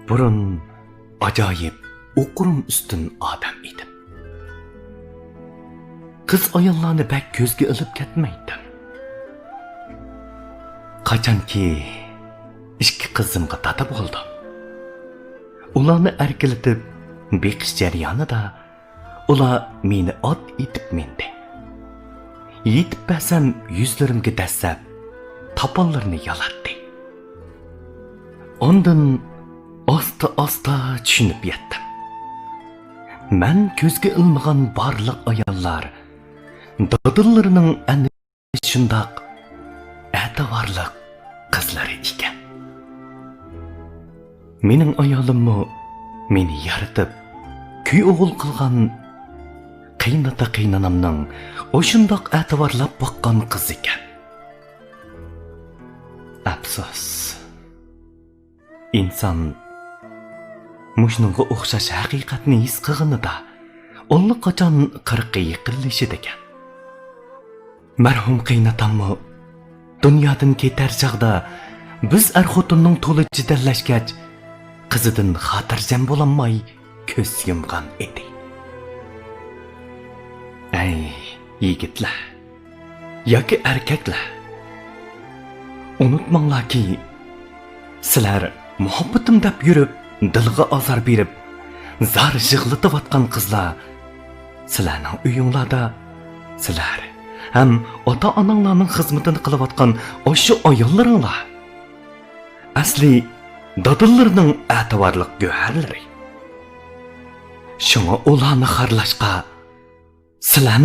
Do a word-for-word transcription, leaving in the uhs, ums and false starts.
بۇرۇن ئاجايىپ ئوقۇرۇم ئۈستۈن ئادەم ئىدىم. قىز-ئاياللارنى بەك كۆزگە ئىلىپ كەتمەيتتىم. قاچانكى ئىككى قىزىمغا دادا بولدۇم، ئۇلارنى ئەركىلىتىپ بېقىش جەريانىدا ئۇلار مېنى ئات ئېتىپ مىندى. يېتىپ بەرسەم يۈزلىرىمگە دەسسەپ، تاپانلىرىنى يالاتتى. ئاندىن ئاستا-ئاستا چۈشىنىپ يەتتىم. مەن كۆزگە ئىلمىغان بارلىق ئاياللار دادىلىرىنىڭ ئەنە شۇنداق ئەتىۋارلىق قىزلىرى ئىكەن. مېنىڭ ئايالىممۇ مېنى يارىتىپ، كۈي ئوغۇل قىلغان قېيىنئاتا-قېيىنئانامنىڭ ئاشۇنداق ئەتىۋارلاپ باققان قىزى ئىكەن. ئەپسۇس. ئىنسان مۇشۇنىڭغا ئوخشاش ھەقىقەتنى ھېس قىلغىنىدا، ئاللىقاچان قىرىققا يېقىنلىشىدىكەن. مەرھۇم قېيىنئاتاممۇ دۇنيادىن كېتەر چاغدا، بىز ئەر-خوتۇننىڭ تولى جېدەللەشكەچ، قىزىدىن خاتىرجەم بولالماي كۆز يۇمغان ئىدى. ئەي يىگىتلەر ياكى ئەركەكلەر، ئۇنتۇماڭلاركى، سىلەر مۇھەببىتىم دەپ يۈرۈپ، دىلغا ئازار بېرىپ، زار يىغلىتىۋاتقان قىزلار، سىلەرنىڭ ئۆيۈڭلاردا سىلەر ھەم ئاتا-ئاناڭلارنىڭ خىزمىتىنى قىلىۋاتقان ئاشۇ ئاياللىرىڭلار ئەسلى دادىلىرىنىڭ ئەتىۋارلىق گۆھەرلىرى. شۇڭا ئۇلارنى خارلاشقا سىلەرنى